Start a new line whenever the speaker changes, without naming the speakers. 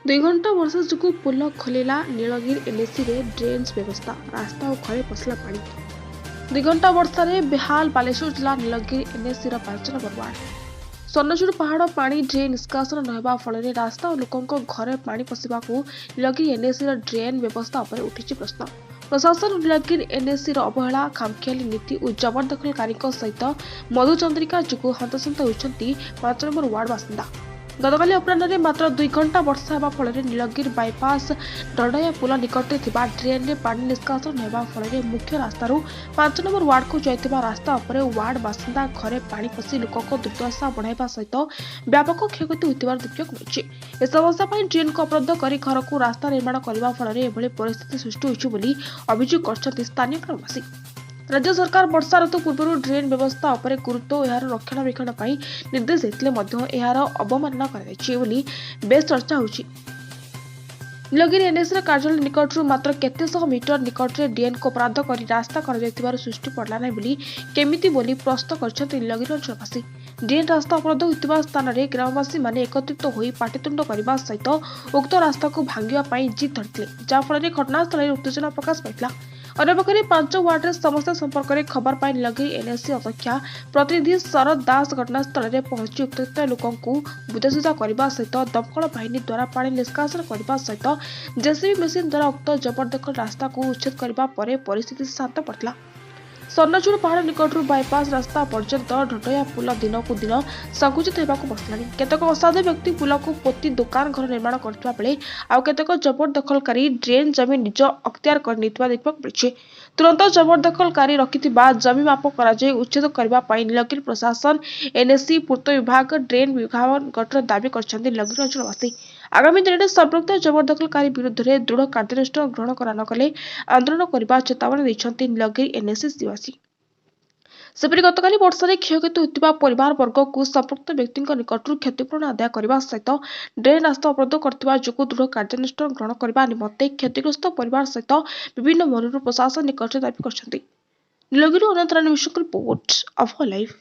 2 ଘଣ୍ଟା ବର୍ଷା ଯୋଗୁଁ ପୋଲ ଖୋଲିଲା। ନୀଳଗିରି ଏନ୍ଏସିରେ ଡ୍ରେନ୍ ବ୍ୟବସ୍ଥା, ରାସ୍ତା ଓ ଘରେ ପଶିଲା ପାଣି। 2 ଘଣ୍ଟା ବର୍ଷାରେ ବେହାଲ ବାଲେଶ୍ୱର ଜିଲ୍ଲା ନୀଳଗିରି ଏନ୍ଏସିର 5 ନମ୍ବର ୱାର୍ଡ। ସ୍ୱର୍ଣ୍ଣଚୂଡ଼ ପାହାଡ଼ ପାଣି ଡ୍ରେନ୍ ନିଷ୍କାସନ ନ ହେବା ଫଳରେ ରାସ୍ତା ଓ ଲୋକଙ୍କ ଘରେ ପାଣି ପଶିବାକୁ ନୀଳଗିରି ଏନ୍ଏସିର ଡ୍ରେନ୍ ବ୍ୟବସ୍ଥା ଉପରେ ଉଠିଛି ପ୍ରଶ୍ନ। ପ୍ରଶାସନ ନୀଳଗିରି ଏନ୍ଏସିର ଅବହେଳା, ଖାମଖିଆଲି ନୀତି ଓ ଜବରଦଖଲକାରୀଙ୍କ ସହିତ ମଧୁଚନ୍ଦ୍ରିକା ଯୋଗୁଁ ହନ୍ତସନ୍ତ ହୋଇଛନ୍ତି 5 ନମ୍ବର ୱାର୍ଡ ବାସିନ୍ଦା। ଗତକାଲି ଅପରାହ୍ନରେ ମାତ୍ର 2 ଘଣ୍ଟା ବର୍ଷା ହେବା ଫଳରେ ନୀଳଗିରି ବାଇପାସ୍ ଡଡୟା ପୋଲ ନିକଟରେ ଥିବା ଡ୍ରେନ୍ରେ ପାଣି ନିଷ୍କାସନ ନ ହେବା ଫଳରେ ମୁଖ୍ୟ ରାସ୍ତାରୁ 5 ନମ୍ବର ୱାର୍ଡକୁ ଯାଇଥିବା ରାସ୍ତା ଉପରେ ୱାର୍ଡ ବାସିନ୍ଦା ଘରେ ପାଣି ପଶି ଲୋକଙ୍କ ଦୁର୍ଦ୍ଦଶା ବଢ଼ାଇବା ସହିତ ବ୍ୟାପକ କ୍ଷୟକ୍ଷତି ହୋଇଥିବାର ଦେଖିବାକୁ ମିଳିଛି। ଏ ସମସ୍ୟା ପାଇଁ ଡ୍ରେନ୍କୁ ଅବରୋଧ କରି ଘରକୁ ରାସ୍ତା ନିର୍ମାଣ କରିବା ଫଳରେ ଏଭଳି ପରିସ୍ଥିତି ସୃଷ୍ଟି ହୋଇଛି ବୋଲି ଅଭିଯୋଗ କରିଛନ୍ତି ସ୍ଥାନୀୟ ଗ୍ରାମବାସୀ। ରାଜ୍ୟ ସରକାର ବର୍ଷା ଋତୁ ପୂର୍ବରୁ ଡ୍ରେନ୍ ବ୍ୟବସ୍ଥା ଉପରେ ଗୁରୁତ୍ୱ ଓ ଏହାର ରକ୍ଷଣାବେକ୍ଷଣ ପାଇଁ ନିର୍ଦ୍ଦେଶ ଦେଇଥିଲେ ମଧ୍ୟ ଏହାର ଅବମାନନା କରାଯାଇଛି ବୋଲି ବେଶ୍ ଚର୍ଚ୍ଚା ହେଉଛି। ନୀଳଗିରି ଏନ୍ଏସିର କାର୍ଯ୍ୟାଳୟ ନିକଟରୁ ମାତ୍ର କେତେ ଶହ ମିଟର ନିକଟରେ ଡ୍ରେନ୍କୁ ଅବରୋଧ କରି ରାସ୍ତା କରାଯାଇଥିବାରୁ ସୃଷ୍ଟି ପଡ଼ିଲା ନାହିଁ ବୋଲି କେମିତି ବୋଲି ପ୍ରଶ୍ନ କରିଛନ୍ତି ନୀଳଗିରି ଅଞ୍ଚଳବାସୀ। ଡ୍ରେନ୍ ରାସ୍ତା ଅବରୋଧ ହୋଇଥିବା ସ୍ଥାନରେ ଗ୍ରାମବାସୀମାନେ ଏକତ୍ରିତ ହୋଇ ପାଟିତୁଣ୍ଡ କରିବା ସହିତ ଉକ୍ତ ରାସ୍ତାକୁ ଭାଙ୍ଗିବା ପାଇଁ ଜିଦ୍ ଧରିଥିଲେ, ଯାହାଫଳରେ ଘଟଣାସ୍ଥଳରେ ଉତ୍ତେଜନା ପ୍ରକାଶ ପାଇଥିଲା। ଅନ୍ୟପକ୍ଷରେ 5 ୱାର୍ଡରେ ସମସ୍ୟା ସମ୍ପର୍କରେ ଖବର ପାଇ ନୀଳଗିରି ଏନ୍ଏସି ଅଧ୍ୟକ୍ଷା ପ୍ରତିନିଧି ଶରଦ ଦାସ ଘଟଣାସ୍ଥଳରେ ପହଞ୍ଚି ଉତ୍ତ୍ୟକ୍ତ ଲୋକଙ୍କୁ ବୁଝାସୁଝା କରିବା ସହିତ ଦମକଳ ବାହିନୀ ଦ୍ୱାରା ପାଣି ନିଷ୍କାସନ କରିବା ସହିତ ଜେସିବି ମେସିନ୍ ଦ୍ୱାରା ଉକ୍ତ ଜବରଦଖଲ ରାସ୍ତାକୁ ଉଚ୍ଛେଦ କରିବା ପରେ ପରିସ୍ଥିତି ଶାନ୍ତ ପଡ଼ିଥିଲା। ସ୍ୱର୍ଣ୍ଣଚୂଡ଼ ପାହାଡ଼ ନିକଟରୁ ବାଇପାସ୍ ରାସ୍ତା ପର୍ଯ୍ୟନ୍ତ ଢୋଟୟା ପୋଲ ଦିନକୁ ଦିନ ସଂକୁଚିତ ହେବାକୁ ବସିଲାଣି। କେତେକ ଅସାଧୁ ବ୍ୟକ୍ତି ପୋଲକୁ ପୋତି ଦୋକାନ ଘର ନିର୍ମାଣ କରୁଥିବା ବେଳେ ଆଉ କେତେକ ଜବରଦଖଲକାରୀ ଡ୍ରେନ୍ ଜମି ନିଜ ଅକ୍ତିଆର କରିନେଇଥିବା ଦେଖିବାକୁ ମିଳିଛି। ତୁରନ୍ତ ଜବରଦଖଲକାରୀ ରଖିଥିବା ଜମି ମାପ କରାଯାଇ ଉଚ୍ଛେଦ କରିବା ପାଇଁ ନୀଳଗିରି ପ୍ରଶାସନ, ଏନ୍ଏସି, ପୂର୍ତ୍ତ ବିଭାଗ, ଡ୍ରେନ୍ ବିଭାଗ ନିକଟରେ ଦାବି କରିଛନ୍ତି ନୀଳଗିରି ଅଞ୍ଚଳବାସୀ। ଆଗାମୀ ଦିନରେ ସମ୍ପୃକ୍ତ ଜବରଦଖଲକାରୀ ବିରୁଦ୍ଧରେ ଦୃଢ଼ କାର୍ଯ୍ୟାନୁଷ୍ଠାନ ଗ୍ରହଣ କରାନଗଲେ ଆନ୍ଦୋଳନ କରିବା ଚେତାବନୀ ଦେଇଛନ୍ତି ନୀଳଗିରି ଏନ୍ଏସି ବାସୀ। ସେପରି ଗତକାଲି ବର୍ଷାରେ କ୍ଷୟକ୍ଷତି ହୋଇଥିବା ପରିବାର ବର୍ଗକୁ ସମ୍ପୃକ୍ତ ବ୍ୟକ୍ତିଙ୍କ ନିକଟରୁ କ୍ଷତିପୂରଣ ଆଦାୟ କରିବା ସହିତ ଡ୍ରେନ୍ ରାସ୍ତା ଅବରୋଧ କରିଥିବା ଯୋଗୁଁ ଦୃଢ଼ କାର୍ଯ୍ୟାନୁଷ୍ଠାନ ଗ୍ରହଣ କରିବା ନିମନ୍ତେ କ୍ଷତିଗ୍ରସ୍ତ ପରିବାର ସହିତ ବିଭିନ୍ନ ମହଲରୁ ପ୍ରଶାସନ ନିକଟରେ ଦାବି କରିଛନ୍ତି। ନୀଳଗିରି ଅନନ୍ତରାଣୀ ମିଶ୍ରଙ୍କ ରିପୋର୍ଟ, ଅଫ୍ ଲାଇଭ୍।